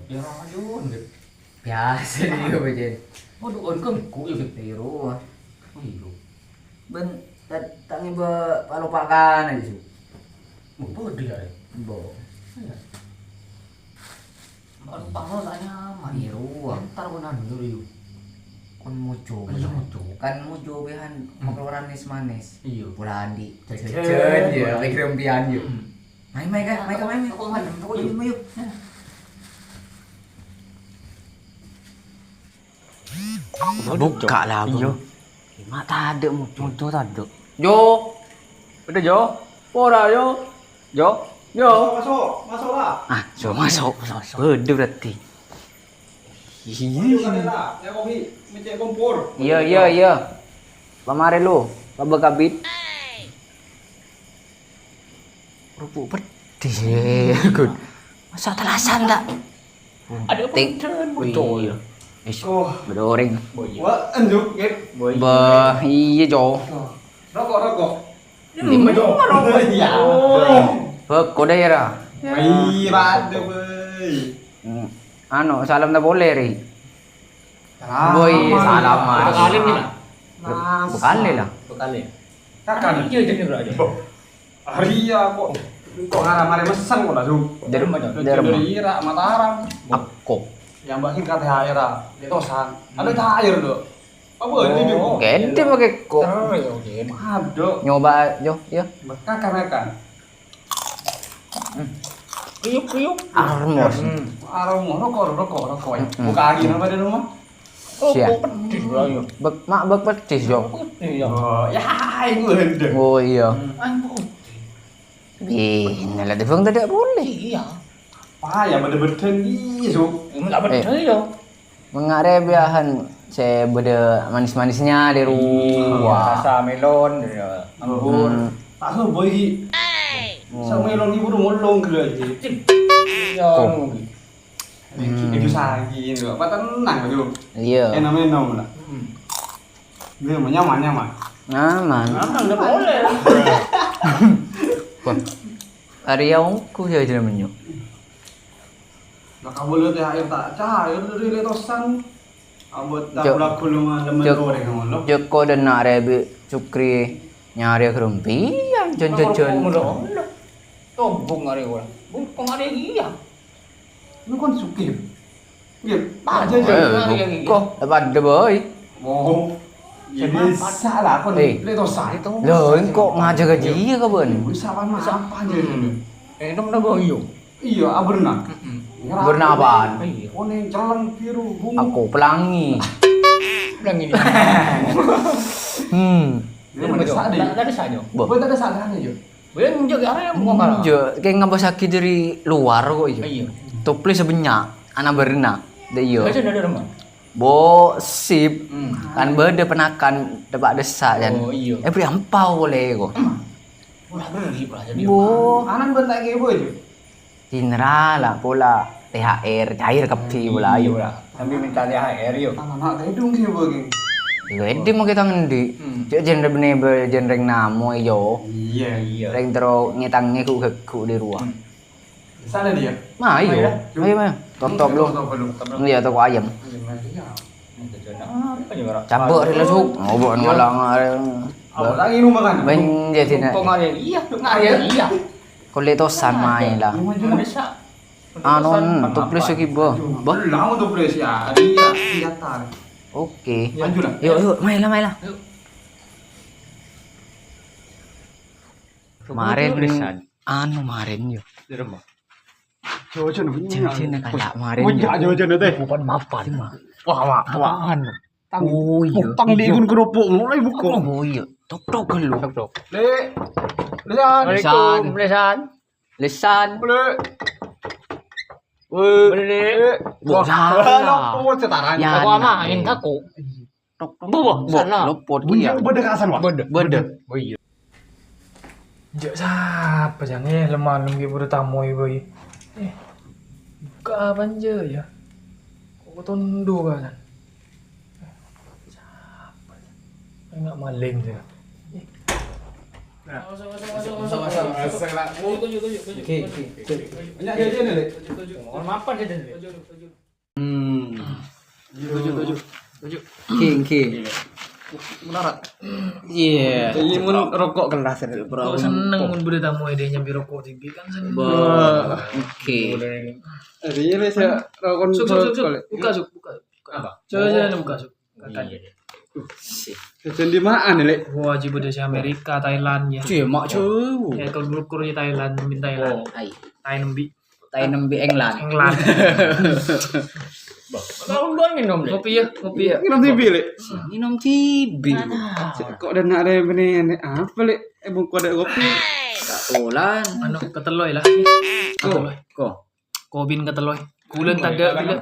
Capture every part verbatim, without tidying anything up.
Ya, ayo, Ndek. Biasa dia, Bajen. Waduh, on kan ku ya, Ndek. Iya. Iyo. Ben, ta', ta' ngibâ palopakan aja, sih. Mau pergi ya? Bo. Iya. Palopakan tak nyaman. Iya, ruwet. Entar pun anu, yuk. Kon mojo. Iya, mojo. Kan mojo behan, hmm, makeloran manis-manis. Iya. Pula andi. Jajan. Jajan, ya, lagi rempian, yuk. Hmm. Mai, mai, Kak, mai, Kak, mai, mai. Aku ngadem, aku ngadem, ayo. Buka lah, Bang. Iya. Mak tadâ' muncul. Muncul tadâ'. Jo. Ada, Jo? Ora, Jo? Jo? Jo? Masuk, masuk, masuk lah. Ah, Jo, masuk. Masuk, masuk. Bâdâ berarti. Iya. Masuk, Kak Dela. Ya, kopi. Ngecek kompor. Iya, iya, iya. Pamare lu, pabakabit. Kerupuk pedis, Gun. Masa' tellasan, ta'? Ada penting, betul. Iya. Is, oh. Bâdâ orèng. Wah, enjuk, Gep. Bah, iya, Jo. Oh. Rokok, rokok. Ini rokok. Iya. Beko daerah. Iya, ada, boy. Hmm. Anu, salam ta' boleh, Ri? Salam. Boy, salam, Mas. Bekali nih, Mas. Bekali lah. Bekali. Kakak. Iya, jadi, Bro, aja. Hari ya kok, kok ngaram-ngaram mesen kok lah, Su. Dari, dari, dari Irak, Mataram. Aku. Yang bagi kata air, ah. Itu san. Ada cair, Dok. Apa ini, Dok? Ganti pakai kok. Terus, oke. Aduh. Nyoba, Jo, ya. Kakak, kakak. Hmm. Kriuk, kriuk. Armos. Hmm. Armos, rokok, rokok, rokok, ya. Hmm. Buka lagi, apa ada rumah? Siap. Rokok pedis, Bro, ya. Bek, mak bek pedis, Jo. Pedis, ya. Oh, ya, itu ada. Oh, iya. Hmm. Ayo, pedis. Ih, nela debang tidak boleh. Iya. Apa ya, beda-beda nih, Su? Enggak beda, ya. Mengare biahan se beda manis-manisnya di rumah. Rasa melon, ya. Anggur. Hmm. Tahu, boy. Hmm. Sa melon ini baru molong gitu aja. Iya. Kok? Itu sagi, itu apa tenang, Bro? Iya. Enak minum lah. Hmm. Ini mah nyaman, nyaman. Nyaman. Nyaman, nggak boleh. Wah. Ari ya ongku ya jeneng menyo. Lah, kamu lihat T H R tak cair dari letosan. Abot tak lagu lu mah demen goreng ngono. Joko dan nak Rebi Cukri nyari kerumpian jen-jen. Tombong ari orang. Bungkong ari iya. Lu kan sugih. Nggih, Pak Jaja. Eh, buko, apa ada, boy? Oh. Ya bisa lah, kon letosan. Loh, engko ngajak aja iya, kawan. Bisa apa, Mas? Apa aja ini? Eh, nom nabo iyo. Iya, aberna. Aberna apaan? Iya. Kuning, celeng, biru, bunga. Aku pelangi. Pelangi ini. Hmm. Ini ada saja. Ada saja. Boh. Buat ada saja aja. Beliau nunjuk ke arah yang bukan kalah. Nunjuk, kayak ngabasake dari luar kok, iya. Iya. Toples sebanyak, anak berna. Deh, iya. Biasa ada rumah. Bo, sip. Hmm. Kan beda penakan, depak desa, kan. Oh, iya. Eh, beri ampau oleh kok. Emang? Udah beri, Pak, jadi. Bo. Anak bentak kayak boy, Ju. Dinera lah pola T H R, cair kabeh pola, ayo. Iya, sambil minta T H R, yo. Anak tedung sih, Bang. Yo, edi mau kita ngendi? Hmm. Cek genre bene, genre namo, yo. Iya, iya. Reng tero ngetange ku geku di ruang. Hmm. Sana dia. Nah, iyo. Ayo, ayo. Ayo, ayo. Totop lu. Totop lu. Iya, toko ayam. Iya, iya. Apa ya, Bro? Cabut, rela, Suk. Ngobrol ngalang. Apa lagi mau makan? Ben jadi nak. Kok nggak ada? Iya, nggak ada. Iya. Kulit tosan main lah. Bisa. Anon, tuples lagi, Bo. Bo. Lawan tuples ya. Iya, iya, tar. Oke. Maju lah. Yuk, yuk, main lah, main lah. Yuk. Kemarin, anu, kemarin, yuk. Di rumah. Jajan, jajan, kayak kemarin, yuk. Jajan, teh. Bukan mapan. Wah, wah, wah. Apaan? Oh, iya. Utang di ikun kerupuk, mulai buka. Oh, iya. Tok, tok, lu. Tok, tok. Lek. Lesan. Assalamualaikum, Lesan. Lesan. Boleh. Woi. Boleh. Wah, salah. Lopot setaran. Ya, aku ama, nah, minta kok. Tok, tok. Bo, bo, salah. Lopot, iya. Beda kasan, Wak. Beda. Beda. Oh, iya. Jek sapa jang, eh, lemah lem ki buru tamu ibu, eh. Eh, buka apa aja ya? Kok tondo kan? Sapa ya? Enggak maling sih. Eh. Oke, oke, oke. Banyak dia, dia ni, Lek. Mohon maaf, dia ni, Lek. Hmm. Tuju, tuju, tuju. Oke, oke. Menarik. Iya. Jadi mun rokok kelas ya, bro. Kok seneng mun budhe tamu ede nyambi rokok tinggi kan seneng. Wah, oke. Jadi ini saya rokok. Suk, suk, suk, suk. Buka, suk, buka. Apa? Coba, coba buka, suk. Kakan. Iya. Jajan di mana, Lek? Wah, Haji budhe si Amerika, Thailand ya. Cuma jauh. Ya, kalau ukur ya Thailand, min Thailand. Oh, ai. Thai nembi. Thai nembi England. England. Bah, tahun dua minum deh. Ngopi ya, ngopi ya. Minum cibi, Lek. Minum cibi. Kok ada nak ada yang bener apa, Lek? Eh, buku ada kopi. Tak olan. Anu, keteloi lah. Kok, kok. Kopi keteloi. Bulan tadha gila.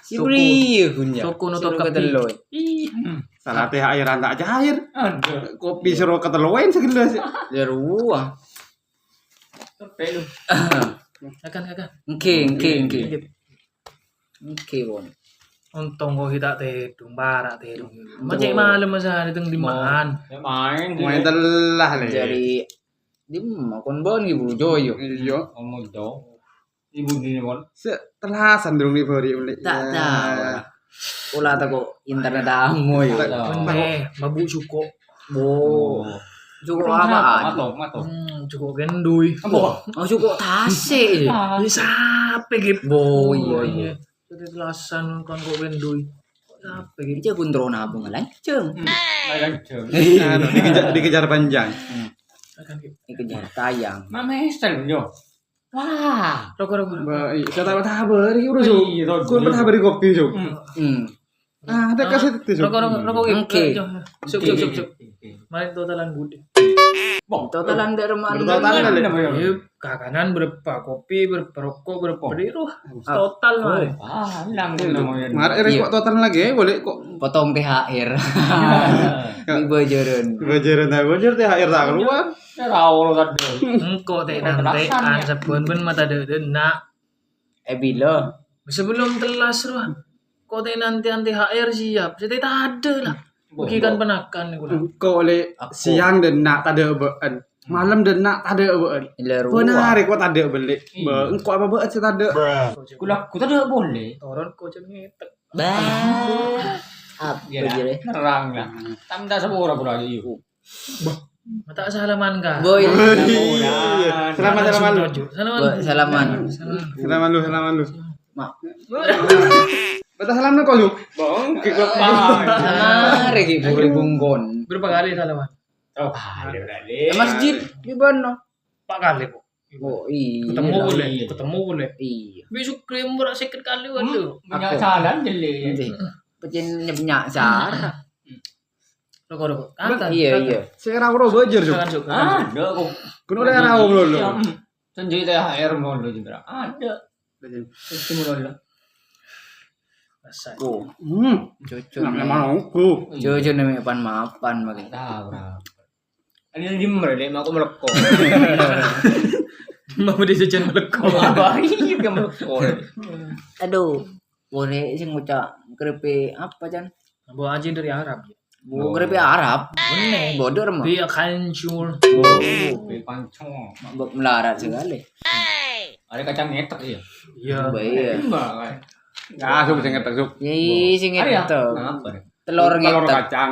Sibri ya, Gun, ya. Soko nutup kopi. Keteloi. Ih. Salah T H R tak cair. Aduh. Kopi sero keteloin segelas. Ya, ruah. Sampai lu. Kakan, kakan. Oke, oke, oke. Oke, Bon. Untung kok kita tedung, barak tedung. Macet malam masa ada teng dimaan. Ya main. Main telah, Le. Jadi, di mana kon Bon ibu joyo. Iya. Ngomong dong. Ibu di Bon. Setelah sandung di bari, Le. Tak tahu. Pola tako internet tamu ya. Bener, mabuk cukup. Bo. Cukup apa? Mato, mato. Hmm, cukup gendui. Apa? Oh, cukup tasik. Ini siapa gitu? Bo, iya, iya. Jadi telasan kan kok gendui. Kok siapa gitu? Itu kuntrona apa ngelanceng? Ngelanceng. Anu, dikejar, dikejar panjang. Dikejar tayang. Mama Esther, yo. Wah, rokok, rokok, rokok. Ba, iya, saya tak tahu beri urus, Cuk. Iya, rokok. Kurang pernah beri kopi, Cuk. Hmm. Ah, ada kasih itu, Cuk. Rokok, rokok, rokok. Oke. Cuk, cuk, cuk, cuk. Mari totalan budi. Totalan dari mana? Totalan dari mana? Iya, kakanan berapa, kopi berapa, rokok berapa, beri roh. Total mari. Ah, hilang namanya. Mari rokok total lagi, boleh kok. Potong T H R. Di bojoran. Bojoran, bojoran T H R tak keluar. Engko' te nante'an sabbhân bân mata dâ'-dâ' enna'. E, bilâ? Sebelum telas rowa. Engko' te nante'an T H R siap. Sè tadâ' la. Bagi kan penakan niku la. Engko' le siang dâ' enna' tadâ' bâ'ân. Malem dâ' enna' tadâ' bâ'ân. Bân arè ko' tadâ' bellè. Engko' apa bâ'ân sè tadâ'? Kula ku tadâ' polè. Toron ko' jhâ' ngetek. Bah. Apa jârèya? Nerang la. Tam ta' sapora pura aja iyo. Mata salaman ka. Boy. Salaman, salaman lu. Salaman. Salaman. Salaman lu, salaman lu. Mak. Mata salam lu kok lu? Bong, kikok. Mari ki buri bungkon. Berapa kali salaman? Oh, kali berarti. Masjid di mana? Empat kali kok. Oh, iya. Ketemu boleh, ketemu boleh. Iya. Besok krim berak seket kali waduh. Banyak salam jelek. Pecin nyenyap sara. Rokok, rokok. Iya, iya. Sè ra ora bajâr, Cuk. Silakan, Cuk. Ah, ada kok. Kuno le ra ora lho. Senjata T H R ngono juga ada. Stimulus. Rasa. Ko. Hmm. Cucu. Nak memang uku. Cucu neme pan mapan makin. Tahu ra. Ini jemmer deh, mau aku meleko. Mau dia jajan meleko. Apa? Iya, dia meleko. Aduh. Boleh sih ngucap keripik apa, Jan? Bawa aja dari Arab. Bu, keripik Arab. Bener. Bodoh, Rem. Bi kancur. Bu, bi kancur. Mbok melarat sekali. Ada kacang ngetek ya? Iya. Mbak, iya. Mbak, kan? Ya, suk sing ngetek, suk. Iya, sing ngetek. Apa? Telur ngetek. Telur kacang.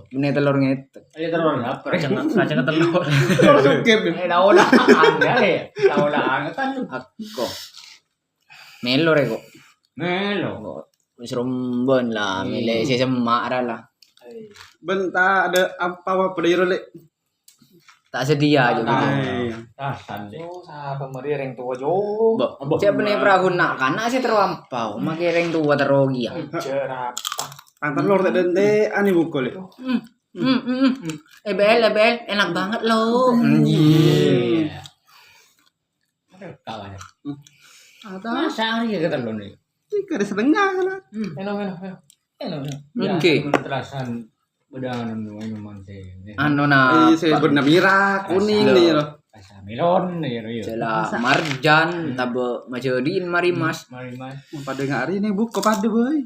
Bener, telur ngetek. Iya, telur apa? Kacang, kacang telur. Telur sukip. Eh, daun. Ada ya? Daun kan. Aku. Melo rè kok. Melo. Kok wis rombon la, milih sè semma' ra la. Bân ta' ada apa-apa dâ' iro, Lè'. Tak sedia juga. Tasan, Lè'. Oh, sapa mari rèng towa, Jo? Mbok, cè' pene perahu na'-kana' sè terro ampau, make rèng towa terro ghi' ya. Jerapa. Pantes lor tak dente ani buku, Lè'. Hmm. Hmm, hmm, hmm. E B L, E B L, enak banget, lo. Iya. Aduh, kawan. Masa hari ya ketelu nih? Iki ada setengah lah. Enak, enak, enak. Enak, enak. Oke. Terasan bedanan minuman sih. Anu na, sih, warna merah, kuning nih, lo. Rasa melon nih, lo. Jela marjan, tabe majodin, mari, Mas. Mari, Mas. Pada ngari nih, buka pada, boy.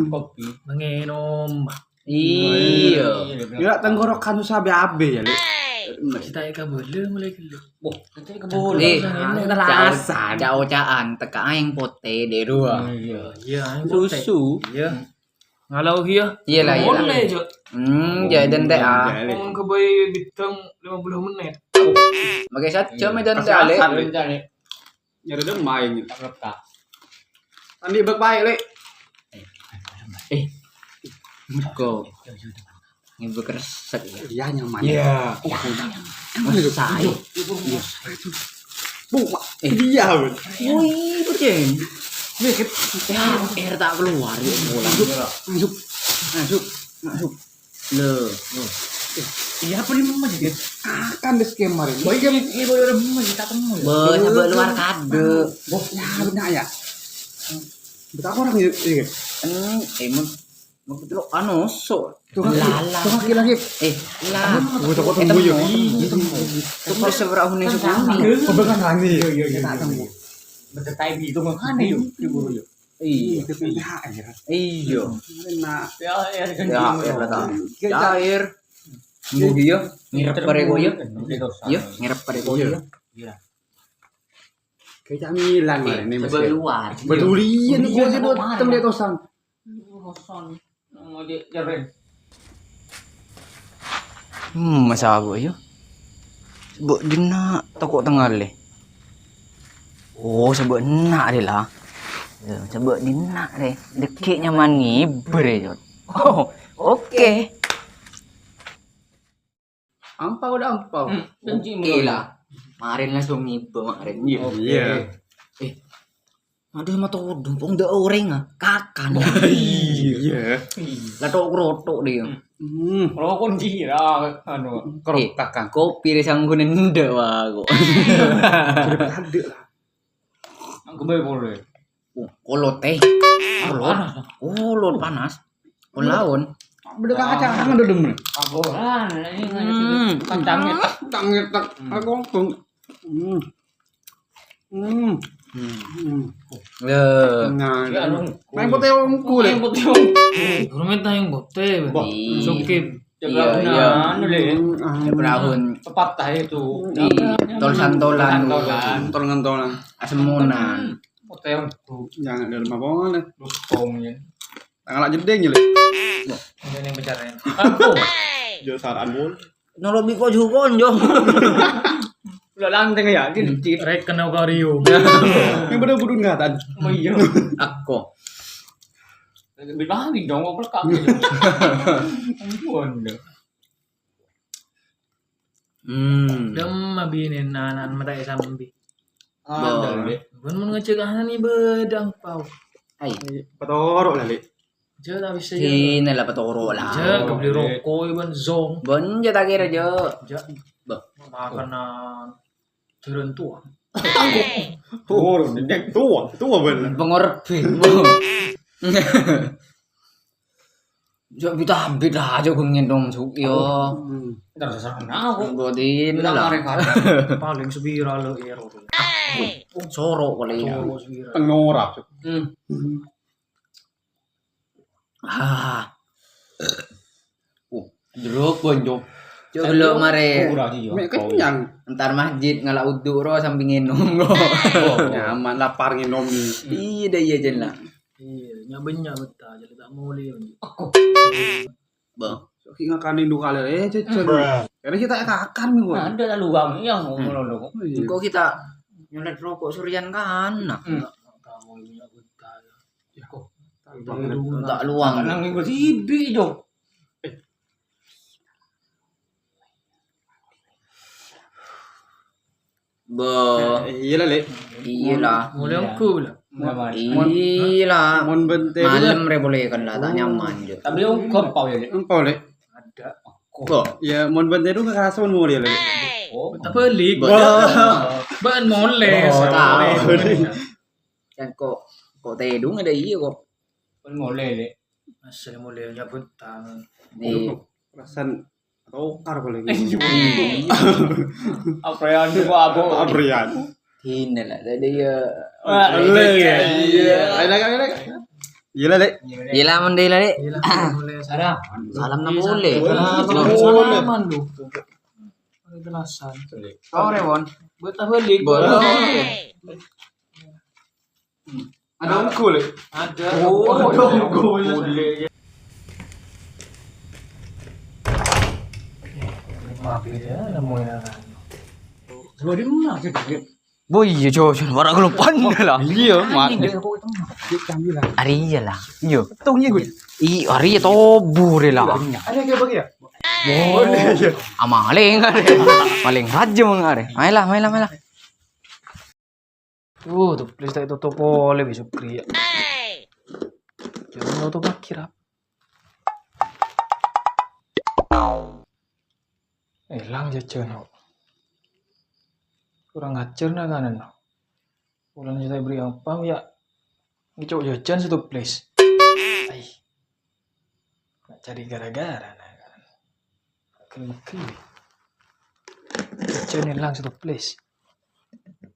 Kopi. Mengenom. Iyâ. Iyâ, tenggorokan susah bhâi-bhâi yâ, Lè'. Cita' kabâlâ mulai ghellâ'. Wah, cita' kabâlâ. Eh, terasa. Ca'-oca'an, teka aèng potè dâ' rowa. Iyâ, aèng potè. Susu. Iyâ. Ngalau iyâ. Iyâ lah, iyâ lah. Boleh, Cok. Hmm, jadi ente, ah. Ngomong ka bhâi bidhâk lima puluh menit. Pakai satu jam itu ente, Lè'. Nyarè dâ' maèn. Andi' bâk paè, Lè'. Eh, engko' ngibâ kresek, ya. Iya, nyaman. Iya. Oh, nyaman itu. Saya. Iya. Bu, Mak. Eh. Iya, Bun. Wih, kucing. Iya, kan? Ya, air tak keluar, ya, bola. Masuk, masuk, masuk, masuk. Loh. Iya, apa nih, Mas, ya? Akan di skema ini. Oh, iya, iya, boleh, boleh, Mas, tak temu, ya. Bos, sampai luar kade. Bos, ya, benar, ya. Betapa orang, ya, iya. Hmm, eh, mun, mun betul, anu, sok. Tuh, kan, lala. Tuh, kan, lagi. Eh, lah. Gua takut temu, ya. Iya, temu. Terus seberapa menit, kan, sama. Sebenarnya, iya, iya, iya, iya. Kita temu. Betul, tapi itu makanya, yuk, yuk, yuk. Iya. Itu kan T H R. Iya. Nah. T H R kan. T H R lah, ta. Iya, cair. Mbuh, iya. Ngirep bareng kok, iya. Iya, ngirep bareng kok, iya. Iya. Kayak camilan, eh, ini, coba Mas, ya. Luar. Betulian, iya, kok, coba aja kemarin, tem dia tosang. Kosong. Mau di-, jeren. Hmm, masa aku, ayo. Sebab dinna' toko tengah le. Oh, sebab enna' re lah. Ya, sebab dinna' re. Deke nyaman ngibâ re, Jod. Oh, oke. Ampau dah, ampau. Hmm, janji. Oke lah. Kemarin langsung ngibâ kemarin. Iya. Oke. Iya. Eh, aduh, ma todung, pong ndak orèng, ah. Kakan. Iya. Lah, tok-krotok dia. Hmm. Rokok sira, anu. Kerok, eh, kakan. Kopi di sanggunan ndak, wah, kok. Sudah ada lah. Nang kembali boleh. Oh, kolot, eh. Kolot. Panas. Kolot panas. Kolaon. Beda kaca, kan ada demen. Kaboran, ini. Hmm. Kan tangit. Tangit, tak. Hmm. Aku, hmm. Hmm. Hmm. Hmm. Ya. Nah, ya, anu. Main putih ongku, le. Main putih ongku. Guru minta yang putih, Bang. Iya. Sukip. Iya, iya. Anu, le. Hmm, anu. Pepatah itu. Iya. Tol santolan. Santolan. Tol ngentolan. Asemonan. Putih ongku. Jangan dalam apa, le? Terus tong, ya. Tangala jeding, ya, le. Ini yang bicara, ya. Aku. Jo, saran, Bun. Nolobi kok jukon, jo. Udah lanteng ya, di, di. Rek kena karium. Yang pada budun ngatan. Oh, iya. Ako. Lebih paham, dong, kok pelekak. Ampun, deh. Hmm. Dem abine nanan mata sambi. Ada, deh. Bun mun ngecek anan ibadah pau. Ai. Petoro lah, le. Ja, tak bisa, ja. Sini lah, petoro lah. Ja, kebeli rokok, iban zong. Bon, ja, tak kira, ja. Ja. Bah. Makanan turun tua. Turun, tua, tua bener. Pengorbi. Ja, bita-bita aja gue ngendong, Su, yo. Hmm. Ntar sasana aku. Godin lah. Paling sepira lo, iya, Roro. Soro kali ya. Soro sepira. Tengora, Su. Hmm. Ah. Uh, jeruk bonjo. Cuk, lo mare. Ora sih, ya. Mek kenyang. Entar masjid ngala uduk ro sambil nginum kok. Oh, nyaman, lapar nginum. Iya dah, iya, jen lah. Iya, nyaben nyaben ta, jadi tak mau lihat. Aku. Bang. Sok ki ngakani dua kali, eh, cecen. Karena kita kakan nih, Bang. Ada lah luang, iya, ngono lho. Iya. Engko kita nyolet rokok surian kan, nah. Hmm. Kamu punya utang. Ya, kok. Tak luang. Nang minggu sibi, Dok. Bo. Eh, iya lah, Lek. Iya lah. Mulai aku lah. Iya lah. Mon bente. Malam re boleh kan lah, tak nyaman, Jo. Tapi ongkop, Pak, ya, Lek? Ongkop, Lek. Ada. Kok? Ya, mon bente itu kerasa mon mulai, Lek. Oh. Tak balik. Wah. Ban mulai. Oh, tahu. Kan kok, kok tedung ada iya kok. Ban mulai, Lek. Asal mulai nyabut tangan. Iya. Perasaan tokar paling. Iya. Aprian juga aku. Aprian. Ini lah, tadi ya. Wah, iya. Ayo, lagi, ayo, lagi. Iyâ la, Lè'. Iyâ la, mon dâ' la, Lè'. Iyâ la, boleh. Salam. Salam napa boleh? Salam. Salaman lu. Jelasan. Sore, Won. Buat balik. Boleh. Ada ongko, Lè'? Ada. Oh, ada ongko. Boleh. Maaf ya, nemuin anak. Gua di rumah sih, Lè'. Boh, iyâ, Jo, Jo, ora kelupaan lah. Iyâ, Mat. Arèya la. Iyâ. Tong iyâ, gue. I, arèya tobur la. Ada kayak bagi ya? Oh, iyâ. Amaling arè. Maling rajâ mong arè. Maèla, maèla, maèla. Tuh, tuh, please, tak tutup polè besok kriya. Jangan tutup akhir apa? Èlang jhâjhân, kok. Kurang ajhâr na' kanan, no. Polana sè ta' èberri' apa, ya. Ngèco' jhâjhân sè toples. Ai. Na' cari gara-gara, na' kanan. Gel-gel. Jhâjhân èlang sè toples.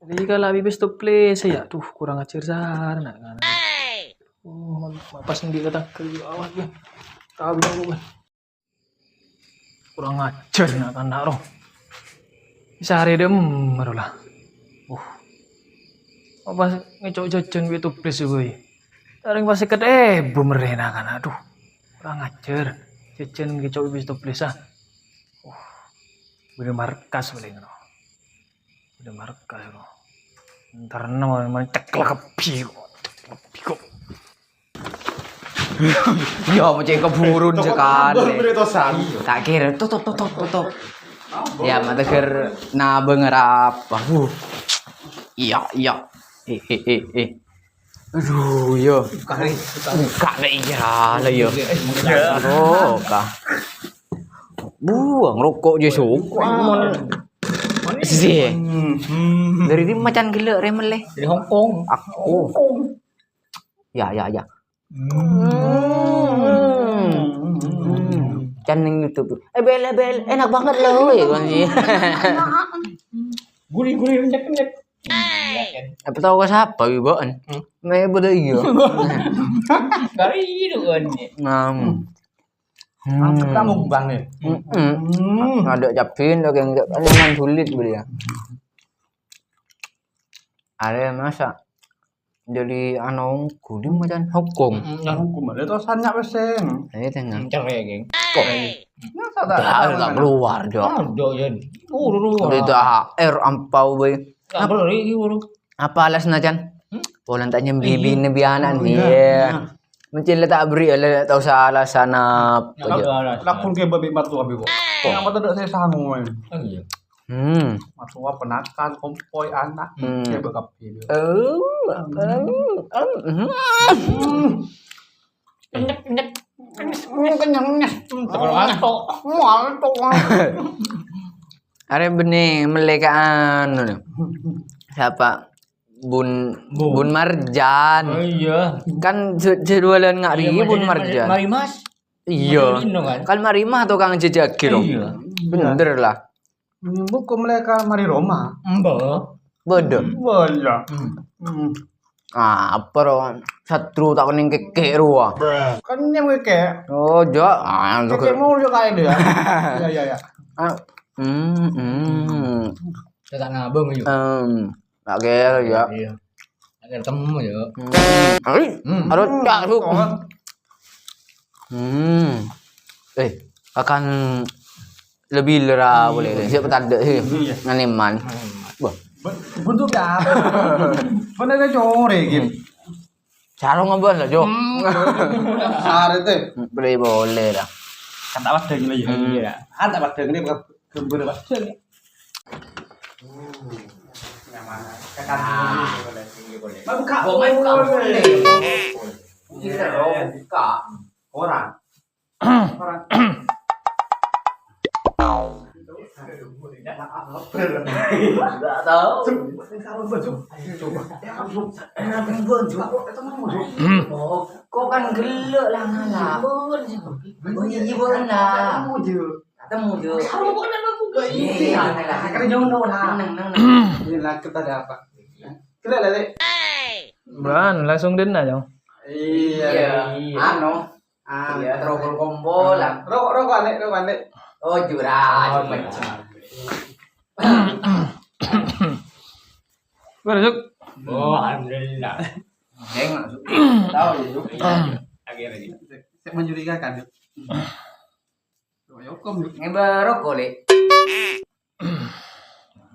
Jadi kalau pipis toples, ya. Duh, kurang ajhâr sara, na' kanan. Oh, pas ndi' katangkèl, ya Allah, ya. Tahu, ya Allah. Kurang ajhâr na' kana' ro. Sarè dhem ro la. Uh. Apa ngèco' jhâjhân bi' toples, boy. Sareng pas sèket èbu merrè na' kana'. Aduh. Kurang ajhâr. Jhâjhân ngèco' bi' toples, ah. Uh. Bâdâ markas palèng ro. Bâdâ markas ro. Entar no, man ceklek kebbhi kok. Ceklek kebbhi kok. Iyâ, mecè keburun sakalè. Beri tosan. Ta' kèra, tutup, tutup, tutup. Ya, mateger nabâng arapa. Wuh. Iyâ, iyâ. Eh, eh, eh, eh. Aduh, iyâ. Buka, iyâ, la, iyâ. Aduh, ka. Buang roko' jâ soko'. Mon. Sih. Dâri dimma can ghellâ' rè mellè? Dâri Hong Kong. Aku. Ya, ya, ya. Hmm. Hmm. Can neng YouTube. Eh, Bel, eh, Bel, enak banget loh, ya kan sih. Gurih-gurih, renyek-renyek. Apa tau ka sapa, Wi, Ba'en? Hmm. Mè' bâdâ iyâ. Kari itu kan. Ngam. Hmm. Angkat kamu, Bang, ya? Mm-mm. Hmm. Ada capin lagi, enggak, kan memang sulit beli ya. Ada masa jadi anu, kudu macan hukum. Mm, nah, hukum ada terus hanya pesen. Ini tengah. Cerai, geng. Kok? Nah, tak, tak, tak, tak keluar, Dok. Ada, ya. Buru, buru. Udah itu H R ampau, boy. Apa lagi, buru? Apa alasnya, Can? Hmm? Polan tanya bibi, iya, nebi anak, oh, iya, iya. Mencil tak beri, ya, tak usah alasan apa, ya. Lakon ke babi matu, abi, kok. Kok? Kenapa tidak saya sanggup, man? Oh, iya. Hmm. Matu apa, nakal, kompoi, anak. Hmm. Saya bakal pilih. Oh, oh, oh, hmm. Hmm. Kenyek, kenyek. Kenyek, kenyek, kenyek. Terus ngantuk. Ngantuk. Arè bânnè mellè ka anu, no. Sapa? Bun, Bun. Bun Marjan. Oh, iya. Kan jâ-, jâduwâlân nga' ri Bun Marjan. Iya, Mari Mas. Iya. Mari Lino, kan? Kan Mari Mas tokang jâjâghi, ro. Iya. Bener lah. Buku mereka mari Roma. Embo. Bâdâ. Bâdâ. Hmm. Hmm. Ah, apa, ro? Satru ta' kenning kèkè, ro. Kenyang kèkè. Oh, jâ. Ah, kèkè mulu jâ kae dia. Iya, iya, iya. Ah, hmm, hmm. Saya tak nabung, yuk. Em, tak kira, ya. Iya. Tak kira temu, yuk. Hmm. Ai, hmm. Aduh, cak, su. Oh. Hmm. Eh, akan lebih lera boleh. Iya. Siap tak ada, sih. Iya. Nganeman. Nganeman. Wah. Bentuk apa? Mana ada core, gitu. Hmm. Sarong apa, lah, Jo? Hmm. Sare, teh. Boleh, boleh, lah. Kan tak ada gila, ya. Hmm. Iya. Kan tak ada gila, bukan gembira, Pak. Mai buka, oh, mai buka. Iya, buka. Orang. Orang. Nggak tahu. Coba. Oh, kok kan gelo' lah, ngala'. Oh, iya, iya, bukan lah. Ketemu, Jo. Iya, iya, iya. Neng, neng, neng. Ini lah, kita ada apa? Kita lihat, Lek. Bân, langsung dina, Jong. Iya. Iya. Anu. Ah, iya. Rokok kombo lah. Rokok, rokok, Lè', rokok, Lè'. Oh, jurang. Oh, jurang. Mana, Suk? Oh, alhamdulillah. Jeng, Suk. Tahu ya, Suk? Iya, iya. Akhirnya. Saya mencurigakan, Suk. Rokok, Suk. Ngeba rokok, Lè'.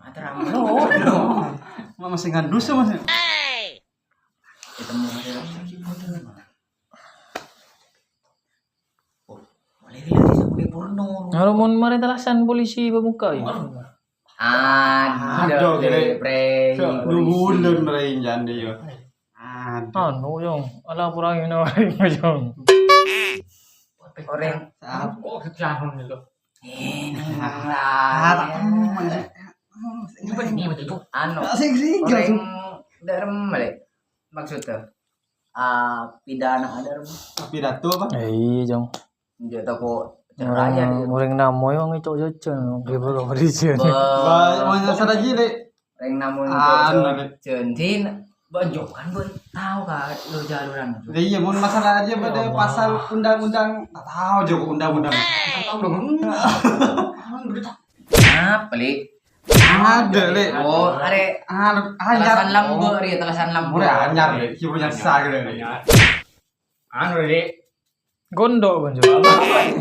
Atar amlo. Mak masih ngandus ya, Mas? Ketemu. Oh, boleh lihat di Sapuri Purno. Kalau mau mari talasan polisi pembuka ya. Aduh, Aduh, gile, gile. Pre. Dua bulan, Pre, jande, yo. Aduh. Anu, Jong. Ala pura ini, Jong. Orang. Kok sejahan itu? Eh, nang lah. Ini apa ini, Mas, itu? Anu, sing, sing, orang sing. Darem balik. Maksudnya, ah, pidana darem. Pidato apa? Eh, iya, Jong. Dia toko cerai ya, dia. Orang namo yang ngecok jajan, dia baru berisi. Ba-, mana sadar aja, Lè'. Reng namun anu, Lè'. Janji, Mbak, Jok, kan, Mbak, tahu, Kak, lo jaluran itu. Lah, iya, mun masalah aja pada pasal undang-undang, tak tahu juga undang-undang. Tahu dong. Apa, Lè'? Ada, Lè'. Oh, are. Anu, anyar. Talasan Lambok, ya, Talasan Lambok. Udah anyar, Lè'. Ki punya sah gitu, Lè'. Anu, Lè'. Gondok, Bang, coba.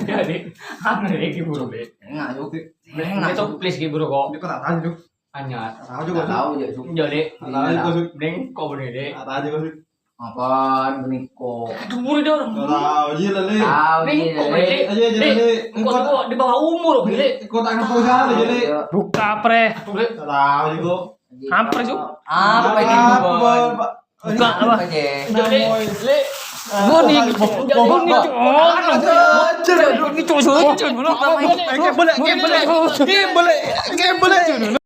Jadi, anu, Lè', ki buru, Lè'. Enggak, yuk. Enggak, cok, please, ki buru, kok. Ini kok tak tahu, Lè'. Anyar. Tahu juga. Tahu, ya, Suk. Iya, Lè'. Tahu juga, Suk. Mending kok bener, Lè'. Tahu juga, Suk. Apaan, beniko? Aduh, murid orang. Tahu, iya, Lè'. Tahu, iya, Lè'. Ayo, ayo, Lè'. Engkau tuh di bawah umur, Lè'. Kok tak ngerti salah, Lè'. Buka, Pre. Aduh, Lè'. Tahu juga. Apa, Suk? Apa ini, Bang? Buka apa? Apa, Jè? Jadi, Lè'. Goni, goni, goni. Kayak boleh, kayak boleh, kayak boleh, kayak boleh.